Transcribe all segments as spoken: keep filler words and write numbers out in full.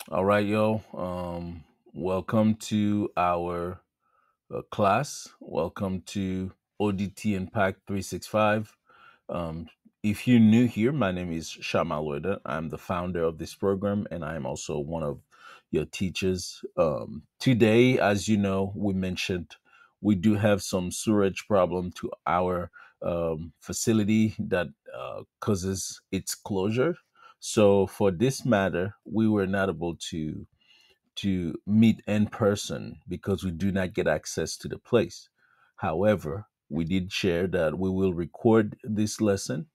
All right, y'all. Um, welcome to our uh, class. Welcome to O D T Impact three sixty-five. Um, if you're new here, my name is Shama Loida. I'm the founder of this program, and I am also one of your teachers. Um, today, as you know, we mentioned we do have some sewerage problem to our um, facility that uh, causes its closure. So for this matter, we were not able to to meet in person because we do not get access to the place. However, we did share that we will record this lesson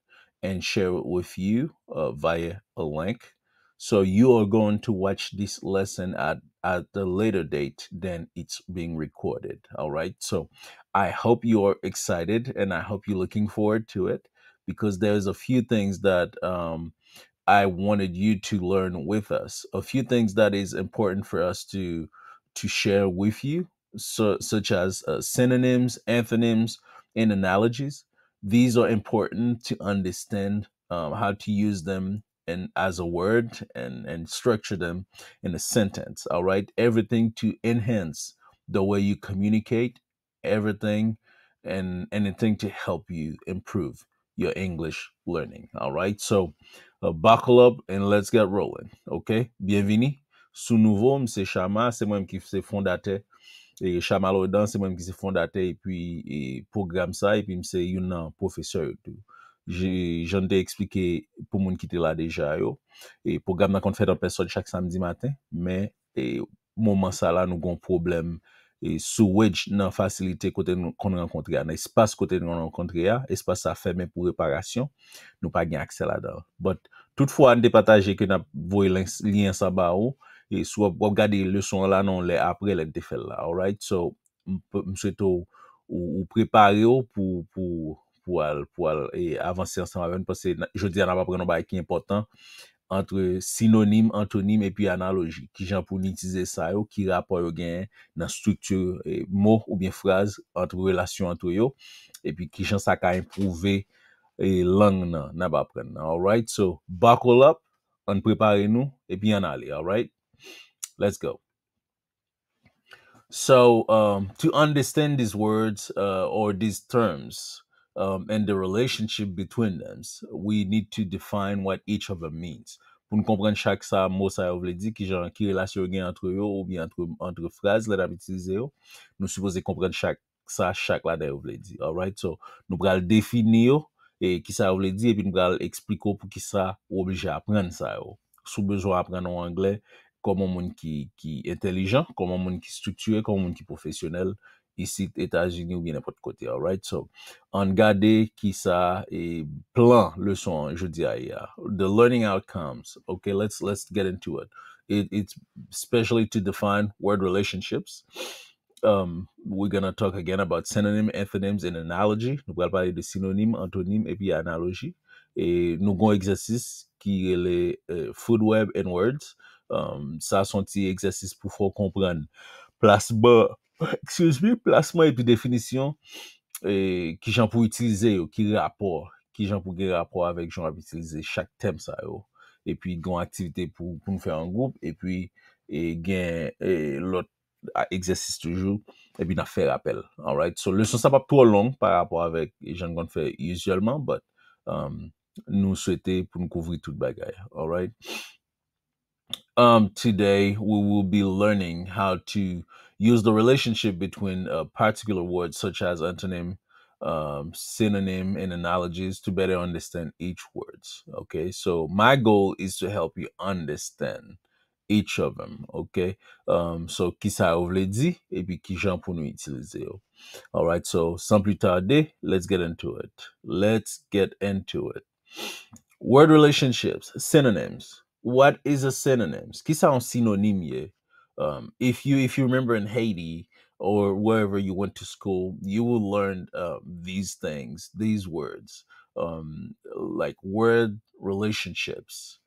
and share it with you uh, via a link. So you are going to watch this lesson at at a later date than it's being recorded. All right. So I hope you are excited and I hope you're looking forward to it because there's a few things that um, I wanted you to learn with us. A few things that is important for us to to share with you, so, such as uh, synonyms, antonyms, and analogies. These are important to understand um, how to use them and as a word and and structure them in a sentence. All right, everything to enhance the way you communicate, everything and anything to help you improve your English learning. All right, so uh, buckle up and let's get rolling. Okay, bienvenue. Si w nouvo, m se Shama, se mwen ki se fondatè. E Shama Lodan, se mwen ki se fondatè epi e, pwogram sa, epi m se youn nan pwofesè yo tou. Jan n te eksplike pou moun ki te la deja yo, e pwogram nan konn fèt an pèsòn chak samdi maten, men e, moman sa la nou gon pwoblèm e, sewage nan fasilite kote nou konn rankontre a, nan espas kote nou rankontre a, espas sa fèmen pou reparasyon, nou pa gen aksè ladan. But toutfwa, n te pataje ke n ap voye lyen sa ba ou, e si w ap gade leson an la nan yon lè apre lè n te fè l la, alright? So, m swete w ou prepare w pou pou pou al pou al e avanse ansanm avè nou paske jodi a n ap aprann yon bagay ki enpòtan antre sinonim, antonim epi analoji. Kijan pou n itilize sa yo, ki rapò yo genyen nan estrikti e, mo oubyen fraz, antre relasyon antre yo, epi kijan sa ka enpwouve e, lang nan n ap aprann nan. Alright, so buckle up, ann prepare nou epi ann ale. Alright, let's go. So, um, to understand these words uh, or these terms um, and the relationship between them, we need to define what each of them means. Pou n konprann chak sa mo sa yo vle di, ki jan ki relasyon yo gen antre yo oubyen antre antre fraz lè n ap itilize yo, nou sipoze konprann chak sa chak ladan yo vle di. Alright, so nou pral defini yo e ki sa yo vle di epi nou pral eksplike w pou ki sa ou oblije aprann sa yo. Si w bezwen aprann yon anglè kòm yon moun ki ki entèlijan, kòm yon moun ki estriktire, kòm yon moun ki pwofesyonèl, isit Etazini oubyen nenpòt kote. Alright, so ann gade ki sa e plan leson an jodi a ye a. The learning outcomes. Okay, let's let's get into it. It it's especially to define word relationships. Um, we're gonna talk again about synonym, antonyms, and analogy. Nou pral pale de sinonim, antonim, epi analoji. E nou gon egzèsis ki rele uh, Food Web and Words. Um, sa se yon ti egzèsis pou fè w konprann plasman, excuse me, plasman epi definisyon, e, kijan pou itilize yo, ki rapò, kijan pou gen rapò avèk jan w ap itilize chak tèm sa yo. Epi gen yon aktivite pou, pou n fè an gwoup, epi e, gen e, lòt egzèsis toujou, epi n ap fè rapèl. Alright? So, leson sa p ap twò long pa rapò avèk jan n konn fè usualman, but um, nou swete pou n kouvri tout bagay. Alright? Um, today, we will be learning how to use the relationship between uh, particular words such as antonym, um, synonym, and analogies to better understand each words. Okay, so my goal is to help you understand each of them. Okay, um, so ki sa yo vle di epi ki jan pou nou itilize yo. Alright, so sans plus tarder, let's get into it. Let's get into it. Word relationships, synonyms. What is a synonyms? Ki sa yon sinonim ye? Um, if you if you remember in Haiti or wherever you went to school, you will learn uh, these things, these words, um, like word relationships.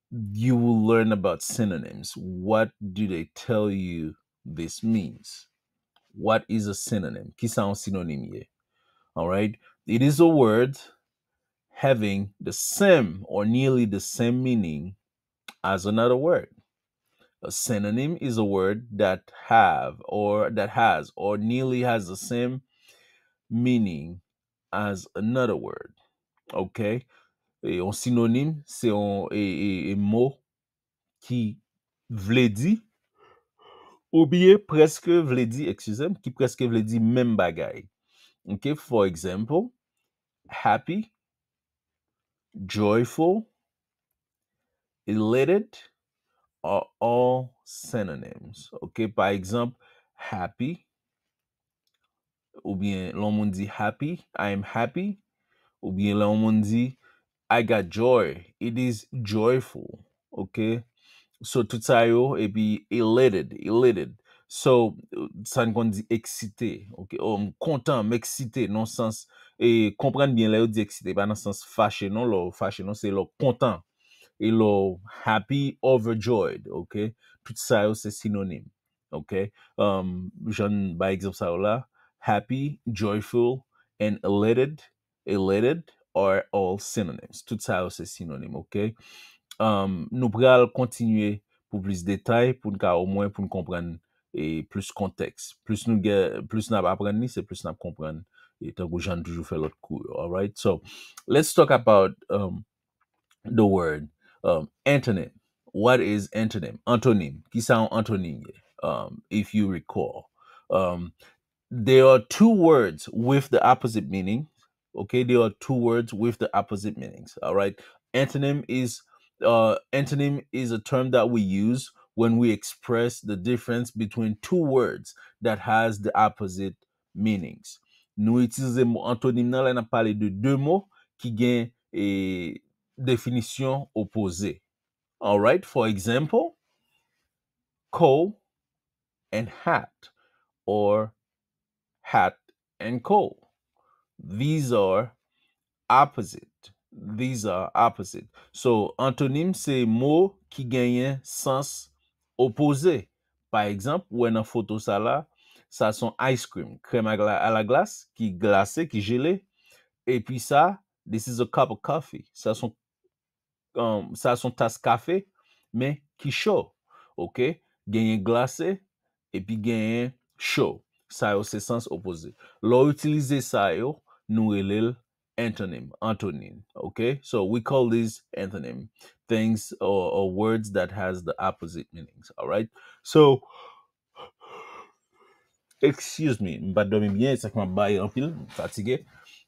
You will learn about synonyms. What do they tell you this means? What is a synonym? Ki sa yon sinonim ye? All right. It is a word having the same or nearly the same meaning as another word. A synonym is a word that have or that has or nearly has the same meaning as another word. Ok? E yon sinonim, se yon e, e, e mo ki vle di, oubyen prèske vle di, excuse m, ki prèske vle di menm bagay. Ok? For example, happy, joyful, elated are all synonyms. Ok? Pa egzanp, happy, oubyen lè yon moun di happy, I am happy, oubyen lè yon moun di I got joy, it is joyful. Ok? So, tout sa yo, epi elated, elated. So, sa n konn di eksite, ok? Oh, m kontan, m eksite, nan sans, e konprann byen, lè yo di eksite, pa nan sans fache, non, lè w fache, non, se lè w kontan. E lè w happy, overjoyed, ok? Tout sa yo, se sinonim, ok? Um, jan n bay egzanp sa yo la, happy, joyful, and elated, elated are all synonyms. Tout sa yo se sinonim, ok? Um, nou pral kontinye pou plis detay, pou n ka omwen, pou n konprann e plis kontèks. Plis nou gen, plis n ap aprann li, se plis n ap konprann. E tankou jan n toujou fè lòt kou yo, alright? So, let's talk about um, the word um, antonym. What is antonym? Antonym. Ki sa yon antonym ye? Um, if you recall. Um, there are two words with the opposite meaning. Okay, there are two words with the opposite meanings. All right. Antonym is uh, antonym is a term that we use when we express the difference between two words that has the opposite meanings. Nou itilize mo antonim nan lè n ap pale de de mo ki gen e, definisyon opoze. All right, for example, coal and hat, or hat and coal. These are opposite. These are opposite. So, antonim se mo ki genyen sans opoze. Pa egzanp, ou wè nan foto sa la, sa se yon ice cream, krèm a gla- a la glas, ki glase, ki jele. Epi sa, this is a cup of coffee. Sa se yon um, sa se yon tas kafe, men ki cho. Ok? Genyen glase, epi genyen cho. Sa yo se sans opoze. Lè w itilize sa yo, nou rele l antonym, antonym. Ok? So we call these antonym things or, or words that has the opposite meanings. All right? So, excuse me, m pa dòmi byen, e sa k m ap bay anpil, m fatige.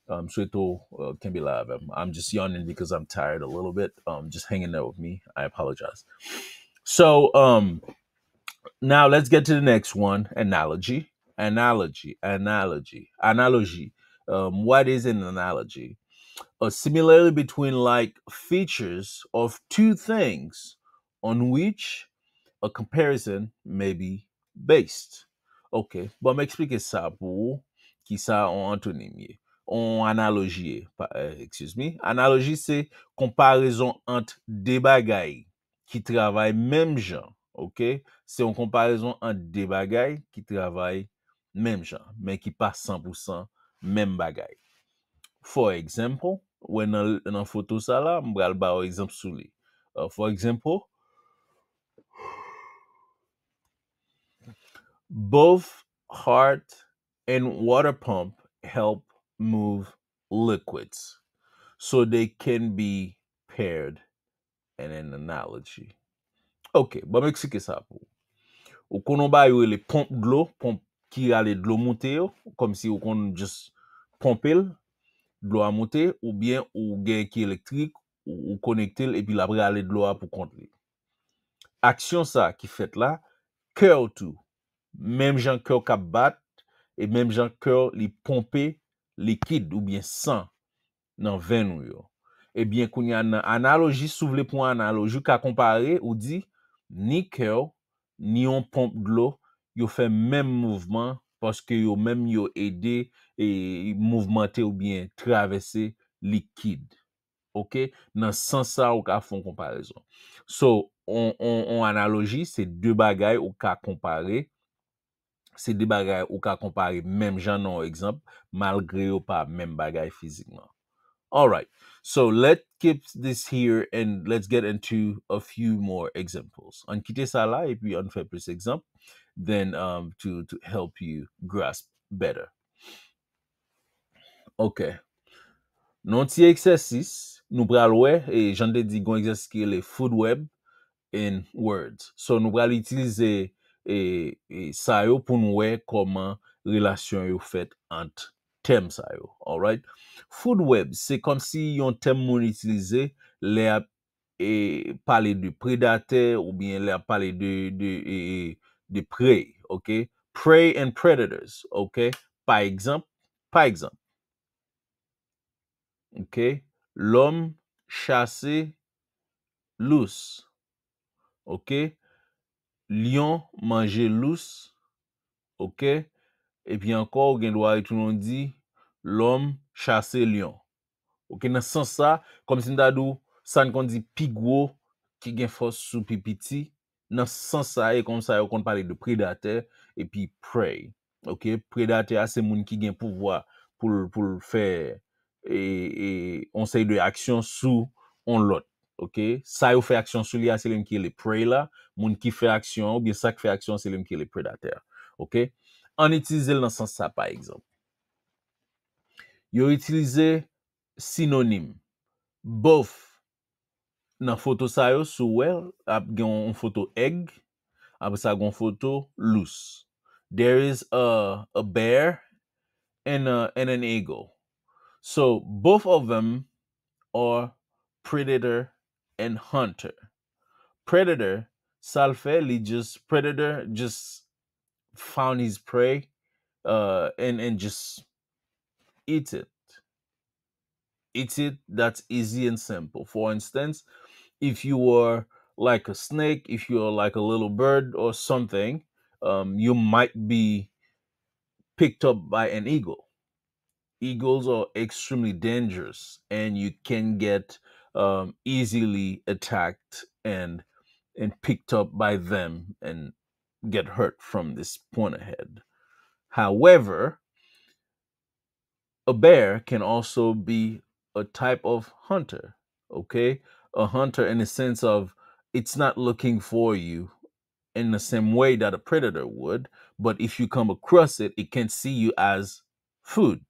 Um, swete w uh, kenbe la avè m. I'm just yawning because I'm tired a little bit. Um, just hang in there with me. I apologize. So, um, now let's get to the next one, analogy. Analogy, analogy, analogy. Um, what is an analogy? A similarity between like features of two things on which a comparison may be based. Ok, bon, m eksplike sa pou ou, ki sa yon antonim ye. Yon analoji ye, pa- eh, excuse me. Analoji se konparezon ant de bagay ki travay menm jan, ok? Se yon konparezon ant de bagay ki travay menm jan, men ki pa san pou san menm bagay. For example, wè nan, nan foto sa la, m pral ba w egzanp sou li. Uh, for example, both heart and water pump help move liquids, so they can be paired in an analogy. Ok, bon, m eksplike sa pou ou. Ou konn yon bagay yo rele ponp dlo, ponp ki rale dlo monte yo, kòmsi ou konn just ponpe l, dlo a monte, oubyen ou gen ki elektrik, ou, ou konekte l epi l ap rale dlo a pou kont li. Aksyon sa ki fèt la, kè w tou, menm jan kè w k ap bat, e menm jan kè w li ponpe likid oubyen san nan venn ou yo. Ebyen, kounye a, nan analoji, si w vle pran analoji, w ka konpare, ou di, ni kè w, ni yon ponp dlo, yo fè menm mouvman, paske yo menm yo ede e mouvmante oubyen travèse likid. Ok? Nan sans sa, ou ka fè yon konparezon. So, on, on, on analoji, se de bagay ou ka konpare, se de bagay ou ka konpare menm jan nan yon egzanp, malgre yo pa menm bagay fizikman. All right. So let's keep this here and let's get into a few more examples. Ann kite sa la epi ann fè plis egzanp, then um, to, to help you grasp better. Ok. Nan ti egzèsis, nou pral wè, e jan te di, gon egzèsis ki rele Food Web in Words. So, nou pral itilize e, e, sa yo pou nou wè kòman relasyon yo fèt ant tèm sa yo. Alright? Food Web, se kòmsi yon tèm moun itilize lè ap e, pale de predatè oubyen lè ap pale de, de, e, e, de prey, ok? Prey and predators, ok? Pa egzanp, pa egzanp, ok? Lòm chase lous, ok? Lyon manje lous, ok? Epi ankò, ou gen dwa retounen di, lòm chase lyon. Ok, nan sans sa, kòmsi m ta di w, sa n konn di pi gwo ki gen fòs sou pi piti, nan sans sa, e konsa yo konn pale de predatè epi prey. Ok, predatè a se moun ki gen pouvwa pou l, pou l fè e, e, on seri de aksyon sou on lòt. Ok, sa yo fè aksyon sou li a, se li menm ki rele prey la, moun ki fè aksyon an, oubyen sa k fè aksyon an, se li menm ki rele predatè a. Ok, ann itilize l nan sans sa, pa egzanp. Yo itilize sinonim. Both. Nan foto sa yo, si w wè, ap gen yon foto egg, apre sa, gen yon foto lous. There is a, a bear and, a, and an eagle. So, both of them are predator and hunter. Predator, sa l fè, li just, predator just found his prey uh, and, and just eat it. Eat it, that's easy and simple. For instance, if you are like a snake, if you are like a little bird or something, um, you might be picked up by an eagle. Eagles are extremely dangerous and you can get um, easily attacked and and picked up by them and get hurt from this point ahead. However, a bear can also be a type of hunter, okay? A hunter in the sense of it's not looking for you in the same way that a predator would, but if you come across it, it can see you as food.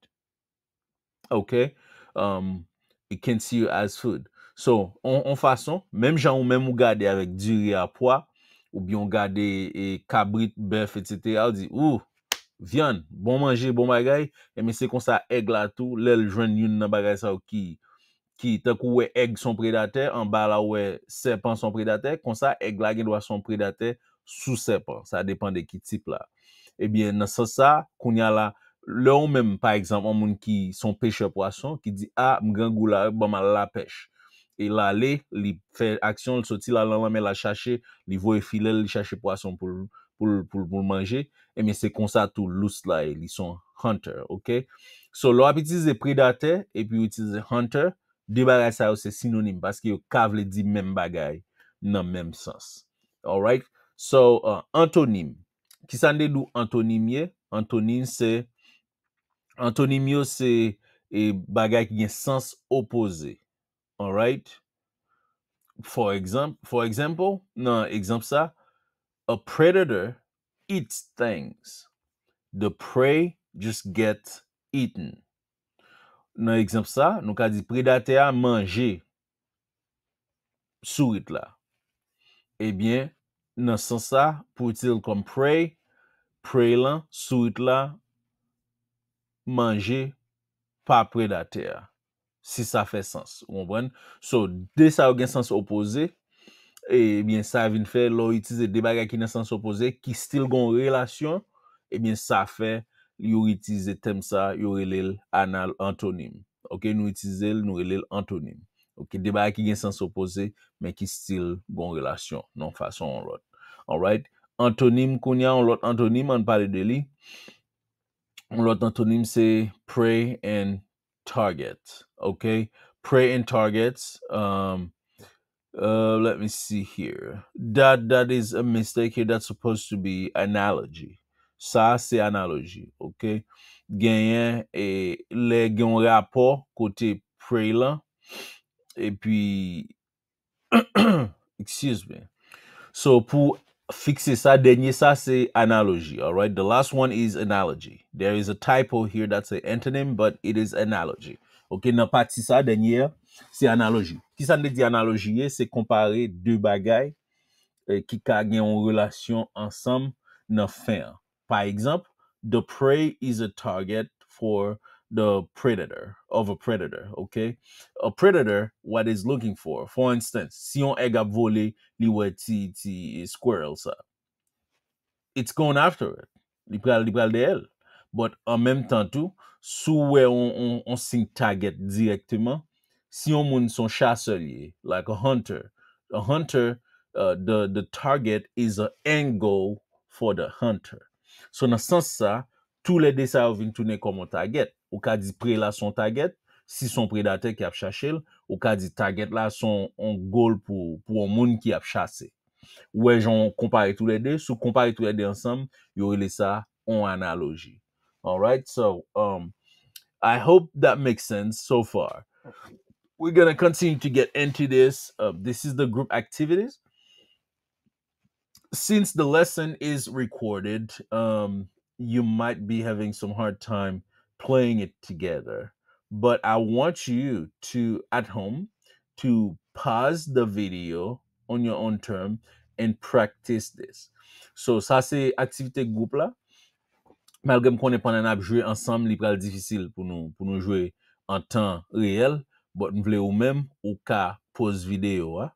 Ok? Um, it can see you as food. So, on, on fason, menm jan ou menm ou gade avèk diri a pwa, oubyen ou gade e, kabrit, bèf, etsetera, ou di, ou, vyann, bon manje, bon bagay, enben se konsa èg la tou, lè l jwenn youn nan bagay sa yo ki, ki, tankou ou wè èg se yon predatè, anba la ou wè sèpan se yon predatè, konsa èg la gen dwa se yon predatè sou sèpan, sa depann de ki tip la. Ebyen, nan sans sa, kounye a la, lè ou menm, pa egzanp, yon moun ki se yon pechè pwason, ki di, a, m grangou la, ban m al lapèch. E l ale, li fè aksyon, l soti la nan lanmè, l al chache, li voye filè l, li chache pwason pou l, pou l, pou l, pou l manje. Ebyen, se konsa tou lous la ye, li se yon hunter, ok? So, lè w ap itilize predatè, epi w itilize hunter, de bagay sa yo se sinonim, paske yo ka vle di menm bagay nan menm sans. Alright? So, uh, antonim. Kisa n te di w antonim ye? Antonim se, antonim yo se e, bagay ki gen sans opoze. Alright? For example, for example, nan egzanp sa, a predator eats things. The prey just get eaten. Nan egzanp sa, nou ka di predatè a manje sourit la. Ebyen, nan sans sa, pou itilize l kòm prey, prey lan, sourit la, manje pa predatè a. Si sa fè sans, ou konprann? So, de sa yo gen sans opoze, ebyen, sa vin fè, lè w itilize de bagay ki nan sans opoze, ki still gon relasyon, ebyen, sa fè, yo itilize tèm sa, yo rele l anal-, antonim. Ok, nou itilize l, nou rele l antonim. Ok, de bagay ki gen sans opoze, men ki still gon relasyon, nan yon fason ou lòt. Alright? Antonim, kounye a, yon lòt antonim, ann pale de li. Yon lòt antonim, se prey and target. Ok? Prey and targets, um, uh, let me see here. That, that is a mistake here. That's supposed to be analogy. Sa, se analoji, ok? Genyen, e, lè gen yon rapò kote pray lan. Epi, excuse me. So, pou fikse sa, dènye sa, se analoji, alright? The last one is analogy. There is a typo here that's an antonym, but it is analogy. Ok, nan pati sa, dènye a, se analoji. Kisa n te di analoji ye? Se konpare de bagay, eh, ki ka gen yon relasyon ansanm nan fen an. Pa egzanp, the prey is a target for the predator, of a predator, ok? A predator, what is looking for? For instance, si yon èg ap vole, li wè ti, ti squirrel sa. It's going after it. Li pral, li pral dèyè l. But an menm tan tou, si w wè on, on, on siy target dirèkteman, si yon moun se yon chasè li ye, like a hunter, a hunter, uh, the, the target is a end goal for the hunter. So nan sans sa, toulède sa yo vin tounen kòm yon target. Ou ka di prey la se yon target, si se yon predatè ki ap chache l, ou ka di target la se yon, yon goal pou, pou yon moun ki ap chase. Ou wè jan w konpare toulède, si w konpare toulède ansanm, yo rele sa yon analoji. Alright, so, um, I hope that makes sense so far. We're gonna continue to get into this. Uh, this is the group activities. Since the lesson is recorded, um, you might be having some hard time playing it together. But I want you to, at home, to pause the video on your own term and practice this. So, sa se aktivite gwoup la. Malgre m konnen pandan n ap jwe ansanm, li pral difisil pou nou, pou nou jwe an tan reyèl, but m vle ou menm, ou ka poz videyo a,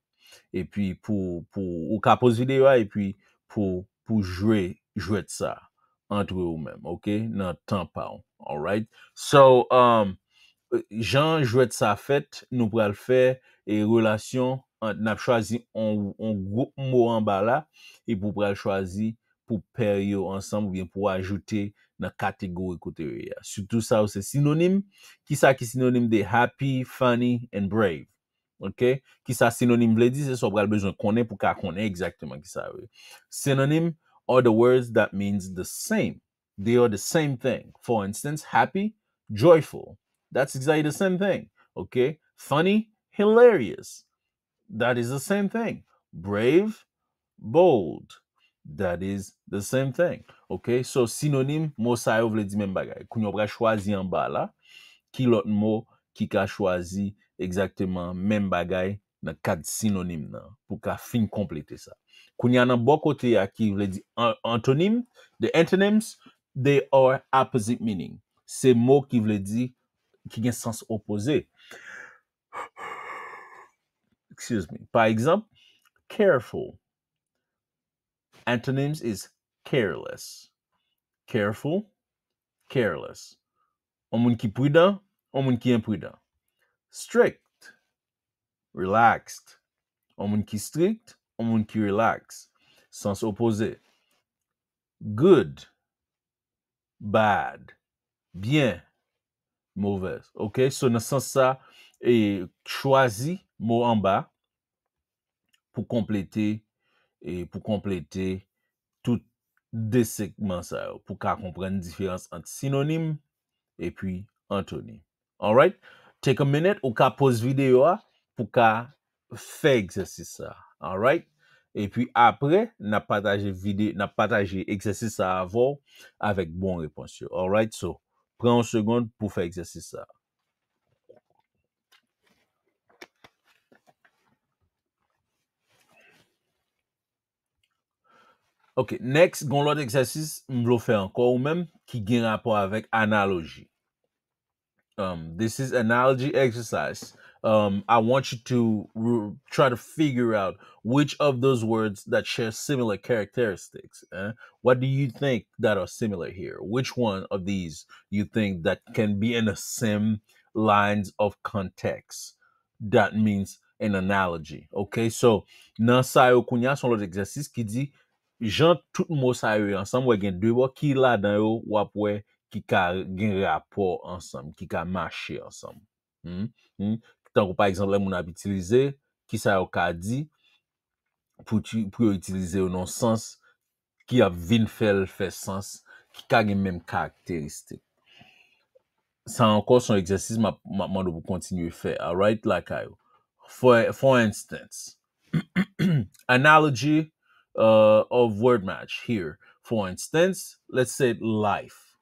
epi pou, pou, ou ka poz videyo a, epi pou, pou jwe jwèt sa, antre ou menm, ok, nan tan pa w, alright? So, um, jan jwèt sa fèt, nou pral fè, e, relasyon ant, n ap chwazi on, on gwoup mo anba la, epi w pral chwazi pou pè yo ansanm oubyen pou ajoute nan kategori kote yo ye a. Sitou sa yo se sinonim. Kisa ki sinonim de happy, funny, and brave? Ok? Kisa sinonim vle di? Se sa w pral bezwen konnen pou ka konnen egzakteman kisa yo ye. Synonym are the words that means the same. They are the same thing. For instance, happy, joyful. That's exactly the same thing. Ok? Funny, hilarious. That is the same thing. Brave, bold. That is the same thing. Ok? So, sinonim, mo sa yo vle di menm bagay. Kounye a w pral chwazi anba la, ki lòt mo ki ka chwazi egzakteman menm bagay nan kad sinonim nan, pou ka fin konplete sa. Kounye a nan bò kote a ki vle di an-, antonim, the antonyms, they are opposite meaning. Se mo ki vle di, ki gen sans opoze. Excuse me. Pa egzanp, careful. Antonyms is careless. Careful, careless. On moun ki pridan, on moun ki enpridan. Strict, relaxed. On moun ki strict, on moun ki relax. Sans opoze. Good, bad. Byen, mauvaise. Ok? So, nan sans sa, e, chwazi mo anba pou konplete, e, pou konplete tout de segman sa yo, pou ka konprann diferans ant sinonim epi antonim. Alright? Take a minute, ou ka poz videyo a pou ka fè egzèsis sa. Alright? Epi apre, n ap pataje vide-, n ap pataje egzèsis sa avè w avèk bon repons yo. Alright? So, pran yon segond pou fè egzèsis sa. Ok, next, gon lòt egzèsis m vle w fè ankò ou menm ki gen rapò avèk analoji. Um, this is analogy exercise. Um, I want you to r-, try to figure out which of those words that share similar characteristics. Eh? What do you think that are similar here? Which one of these you think that can be in the same lines of context? That means an analogy. Ok, so nan sa yo kounye a, se yon lòt egzèsis ki di, jan tout mo sa yo ye ansanm, w gen de bò ki ladan yo, w ap wè ki ka gen rapò ansanm, ki ka mache ansanm. Hmm? Hmm? Tankou pa egzanp, lè moun ap itilize, kisa yo ka di pou ti, pou yo itilize yo nan sans ki ap vin fè l fè sans, ki ka gen menm karakteristik. Sa ankò se yon egzèsis m ap, m ap mande w pou kontinye fè, alright, lakay ou. For, for instance, analogy uh, of word match here. For instance, let's say life.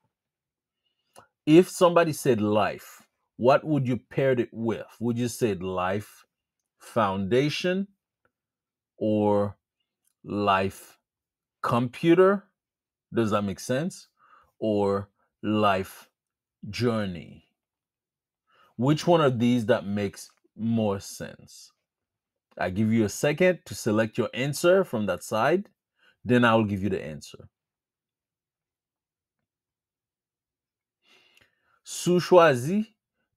If somebody said life, what would you pair it with? Would you say life foundation or life computer? Does that make sense? Or life journey? Which one of these that makes more sense? I give you a second to select your answer from that side. Then I will give you the answer. Si w chwazi,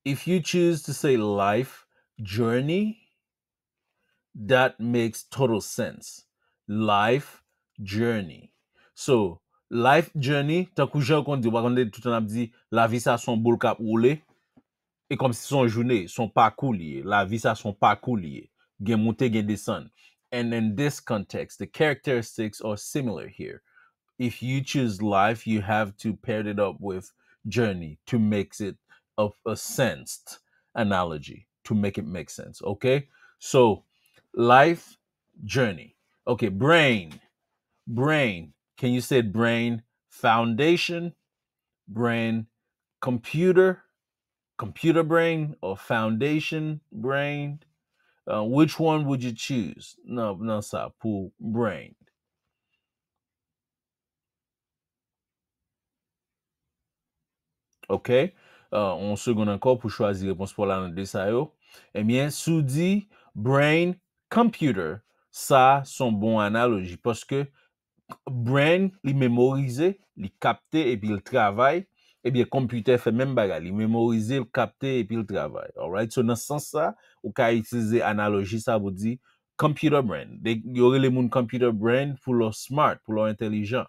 if you choose to say life journey, that makes total sense. Life journey. So, life journey, tankou jan yo konn di, ou pa konn tout tan ap di, lavi sa se yon boul k ap woule. E kòmsi se yon jounen, se yon pakou li ye. Lavi sa se yon pakou li ye. Gen moute, gen desann. And in this context, the characteristics are similar here. If you choose life, you have to pair it up with journey to make it a, a sensed analogy, to make it make sense. Okay? So, life journey. Okay, brain. Brain. Can you say brain foundation? Brain computer? Computer brain or foundation brain? Uh, which one would you choose? Nan, nan sa, pou brain. Ok. Uh, yon segonn ankò pou chwazi repons pa w la nan de sa yo. Ebyen, si w di brain computer, sa se yon bon analoji paske brain, li memorize, li kapte epi l travay. Ebyen, computer fè menm bagay. Li memorize, l kapte epi l travay. Alright? So, nan sans sa, ou ka itilize analoji sa pou di computer brain. Yo rele moun computer brain pou lè w smart, pou lè w entèlijan.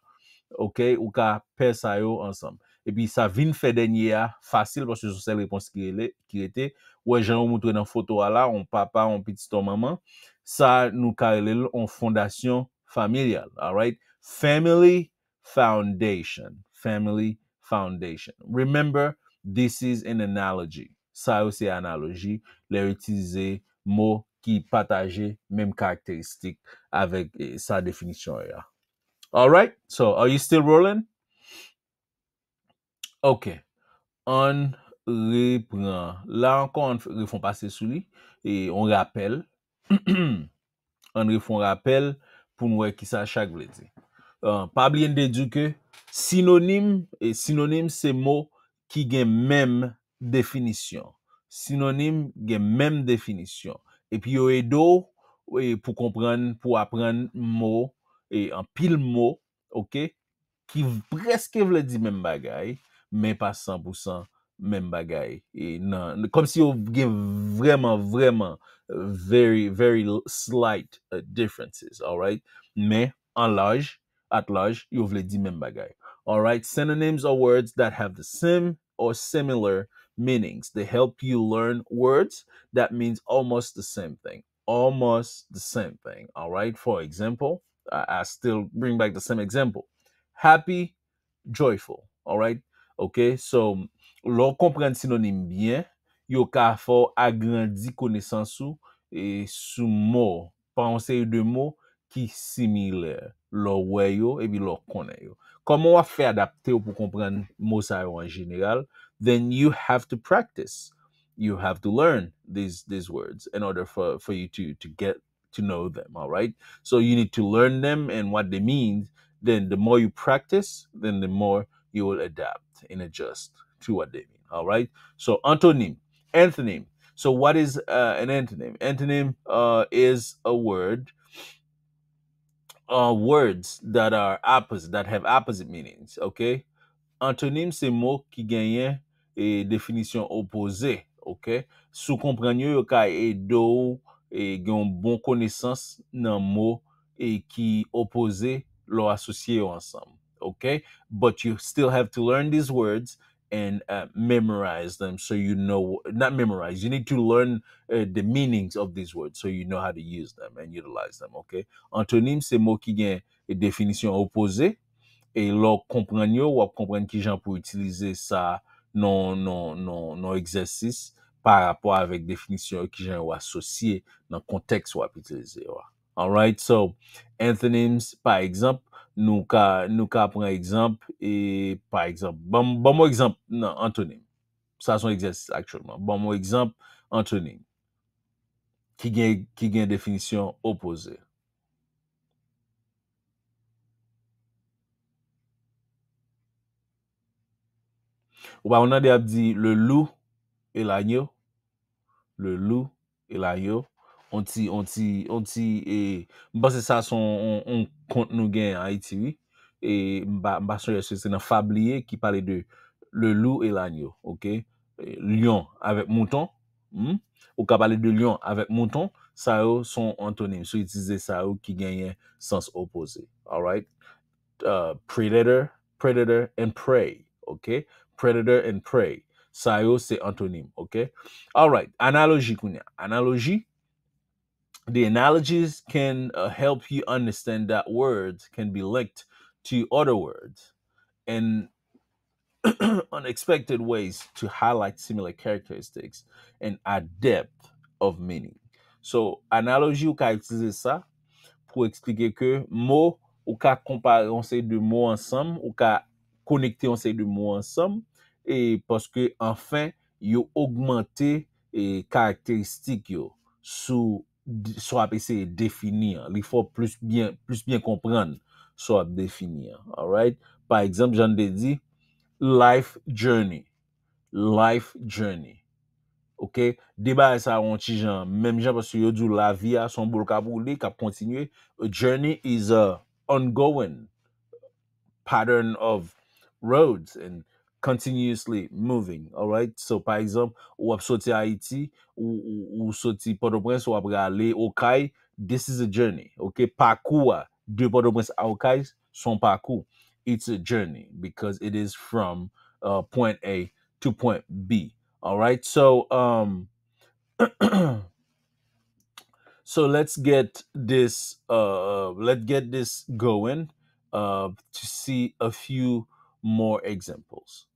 Ok? Ou ka pè sa yo ansanm. Epi sa vin fè dènye a fasil paske se yon sèl repons ki rele, ki rete. Ou wè jan yo moutre nan foto a la, yon papa, yon pitit, yon manman. Sa nou ka rele l yon fondasyon familyal. Alright? Family foundation. Family foundation. Remember, this is an analogy. Sa yo se analoji. Lè yo itilize mo ki pataje menm karakteristik avèk eh, sa definisyon yo a. Alright? So, are you still rolling? Ok. Ann repran. La ankò, ann refè yon pase sou li. E yon rapèl. Ann refè yon rapèl pou n wè kisa chak vle di. Uh, pa bliye n te di w ke sinonim, e sinonim se mo ki gen menm definisyon. Sinonim gen menm definisyon. Epi yo ede w e, pou konprann, pou aprann mo, e anpil mo, ok, ki prèske vle di menm bagay, men pa san pou san menm bagay. E nan, kòmsi yo gen vrèman, vrèman very, very slight uh, differences, alright? Men an laj, at large, yo vle di menm bagay. Alright, synonyms are words that have the same or similar meanings. They help you learn words that means almost the same thing. Almost the same thing. Alright, for example, I, I still bring back the same example. Happy, joyful. Alright? Ok, so, lè w konprann sinonim byen, yo ka fè w agrandi konesans ou e sou mo, pa yon seri de mo ki similè lè w wè yo epi lè w konnen yo. Kòman w ap fè adapte w pou konprann mo sa yo an jeneral? Then you have to practice. You have to learn these these words in order for for you to to get to know them, all right? So you need to learn them and what they mean. Then the more you practice, then the more you will adapt and adjust to what they mean, all right? So antonym, antonym. So what is uh, an antonym? Antonym uh, is a word, uh, words that are opposite, that have opposite meanings, okay? Antonym se mo ki genyen e definisyon opoze, ok? Si w konprann yo, yo ka ede w e gen yon bon konesans nan mo e ki opoze lè w asosye yo ansanm, ok? But you still have to learn these words and uh, memorize them so you know, not memorize, you need to learn uh, the meanings of these words so you know how to use them and utilize them, ok? Antonym se mo ki gen e definisyon opoze, e lè w konprann yo, w ap konprann kijan pou w itilize sa nan nan nan nan egzèsis pa rapò avèk definisyon yo, kijan yo asosye nan kontèks w ap itilize yo a. Alright, so, antonyms, pa egzanp, nou ka nou ka pran egzanp, e pa egzanp, ban ban m yon egzanp nan antonim. Sa se yon egzèsis aktyèlman. Ban m yon egzanp antonim ki gen ki gen definisyon opoze. Ou pa konn tande y ap di le loup et l'agneau? Le loup et l'agneau. On ti, on ti, on ti, e, m panse sa se yon, yon, yon kont nou gen Ayiti, wi. E m pa, m pa sonje si se nan fab li ye ki pale de le loup et l'agneau, ok? E, lyon avèk mouton. Hmm? Ou ka pale de lyon avèk mouton. Sa yo se yon antonim. Si w itilize sa yo ki genyen sans opoze. Alright? Uh, predator, predator and prey. Ok? Predator and prey. Sa yo se antonim. Ok? Alright. Analoji kounye a. Analoji. The analogies can uh, help you understand that words can be linked to other words and unexpected ways to highlight similar characteristics and add depth of meaning. So, analoji ou ka itilize sa pou eksplike ke mo, ou ka konpare yon seri de mo ansanm, ou ka konekte yon seri de mo ansanm, e paske anfen, yo ogmante e, karakteristik yo sou di- sa w ap eseye defini an. Li fè w plis byen, plis byen konprann sa w ap defini an. Alright? Pa egzanp, jan n te di, life journey. Life journey. Ok? De bagay sa yo yon ti jan, menm jan, paske yo di w lavi a se yon boul k ap woule, k ap kontinye. A journey is a ongoing pattern of roads and continuously moving, alright? So, pa egzanp, w ap soti Ayiti, ou, ou, ou soti Pòtoprens, w ap rale Okay, this is a journey, ok? Pakou a de Pòtoprens a Okay, se yon pakou. It's a journey because it is from uh, point A to point B, alright? So, um, so let's get this uh let's get this going uh to see a few more examples.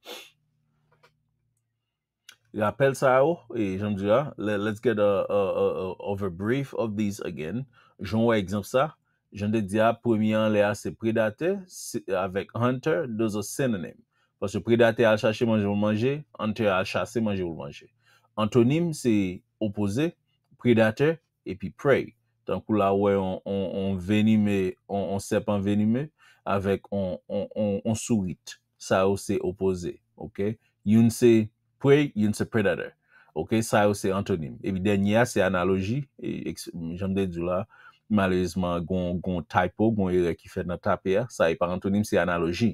Rapèl sa yo, e jan m di a, le- let's get a, a, a, a overbrief of these again. Jan w wè egzanp sa, jan m te di a, premye anlè a se predatè se- avèk hunter, those are synonym. Paske predatè al chache manje pou l manje, hunter al chase manje pou l manje. Antonim se opoze, predatè epi prey. Tankou la ou wè yon, yon, yon venime, yon, yon sèpan venime avèk yon, yon, yon, yon sourit. Sa yo se opoze, ok? Youn se prey, youn se predator. Ok, sa yo se antonim. Epi dènye a se analoji. E, eks- jan m te di w la, malerezman, gon, gon typo, gon erè ki fèt nan tape a. Sa e pa antonim, se analoji.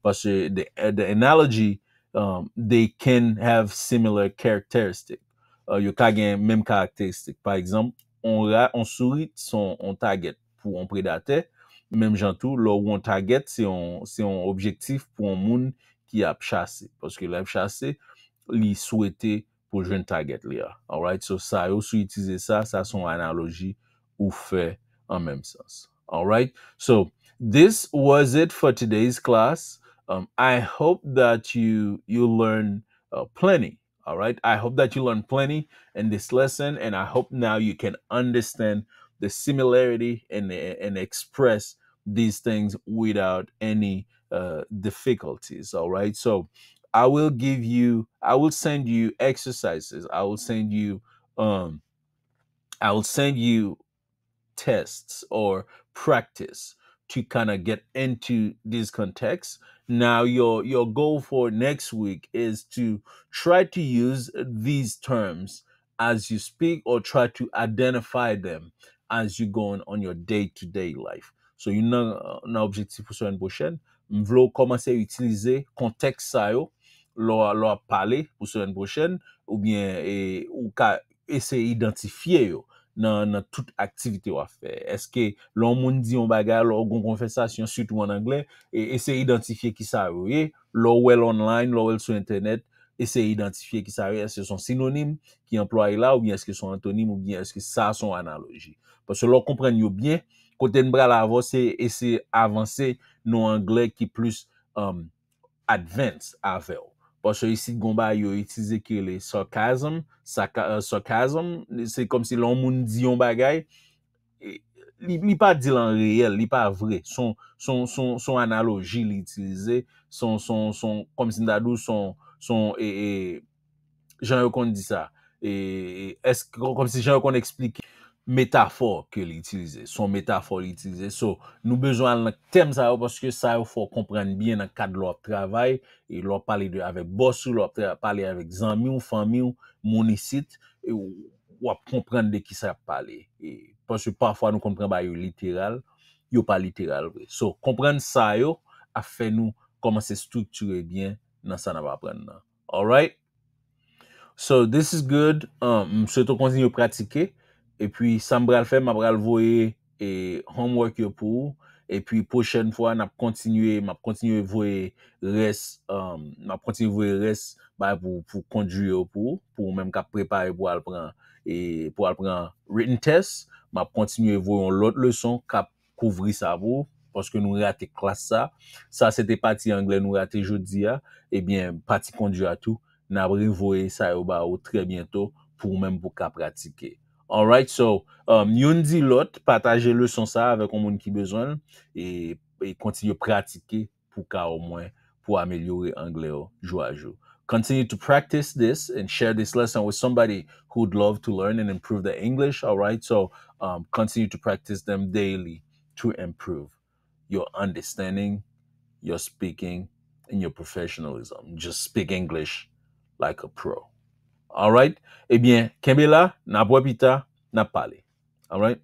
Paske the, the analogy, um, they can have similar characteristic. Uh, yo ka gen menm karakteristik. Pa egzanp, on ra, on sourit se on, on target pou on predatè. Menm jan tou, lè w on target, se on, se on objektif pou on moun ki ap chase. Paske lè l ap chase, li swete pou l jwenn target li a. Alright? So, sa yo, si w itilize sa, sa se yon analoji ou fè an menm sans. Alright? So, this was it for today's class. Um, I hope that you you learn uh, plenty. All right. I hope that you learned plenty in this lesson, and I hope now you can understand the similarity and and express these things without any uh, difficulties. All right. So I will give you, I will send you exercises. I will send you, um, I will send you tests or practice to kind of get into these contexts. Now, your your goal for next week is to try to use these terms as you speak or try to identify them as you go on, on your day-to-day life. So, youn nan nan objektif pou semèn pwochèn, m vle w kòmanse itilize kontèks sa yo lè w lè w ap pale pou semèn pwochèn, oubyen e, ou ka eseye idantifye yo nan, nan tout aktivite w ap fè. Èske lè yon moun di yon bagay, lè w gon konvèsasyon, sitou an anglè, e eseye idantifye ki sa yo ye. Lè w wè l online, lè w wè l sou entènèt, eseye idantifye ki sa yo ye. Èske se yon sinonim ki anplwaye la, oubyen èske se yon antonim, oubyen èske sa se yon analoji? Paske lè w konprann yo byen, kote n pral avè w, se eseye avanse nan yon anglè ki plis um, advance avè w. Paske isit gon bagay yo itilize ki rele sarcasm, saka- sarcasm, se kòmsi lè yon moun di yon bagay, li, li pa di l an reyèl, li pa vre. Son, son, son, son analoji li itilize, son, son, son, kòmsi m ta di w, son, son, e, e, jan yo konn di sa, e, e, èske, kòmsi jan yo konn eksplike metafò ke li itilize, son metafò li itilize. So, nou bezwen al nan tèm sa yo paske sa yo fè w konprann byen nan kad lè w ap travay, e lè w ap pale de, avèk bòs ou, lè w ap tra- pale avèk zanmi w, fanmi w, moun isit, e w ap konprann de ki sa y ap pale. E, paske pafwa nou konn pran bagay yo literal, yo pa literal vre. So, konprann sa yo ap fè nou kòmanse estriktire byen nan sa n ap aprann nan. Alright? So, this is good. Um, m swete w kontinye pratike. Epi, sa m pral fè, m ap pral voye e, homework yo pou ou. Epi, pwochèn fwa, n ap kontinye, m ap kontinye voye rès, um, m ap kontinye voye rès bay pou, pou kondwi yo pou ou, pou ou menm k ap prepare pou al pran, e, pou al pran written test. M ap kontinye voye yon lòt leson k ap kouvri sa pou ou, paske nou rate klas sa. Sa se te pati anglè nou rate jodi a. Ebyen, pati kondwi a tou, n ap revoye sa yo ba ou trè byento pou ou menm pou ka pratike. Alright, so, um, youn di lòt, pataje leson sa avèk yon moun ki bezwen l, e, e kontinye pratike pou ka omwen pou amelyore anglè w jou a jou. Continue to practice this and share this lesson with somebody who would love to learn and improve their English. Alright, so, um, continue to practice them daily to improve your understanding, your speaking, and your professionalism. Just speak English like a pro. Alright? Ebyen, kenbe la, n ap wè pita, n ap pale. Alright?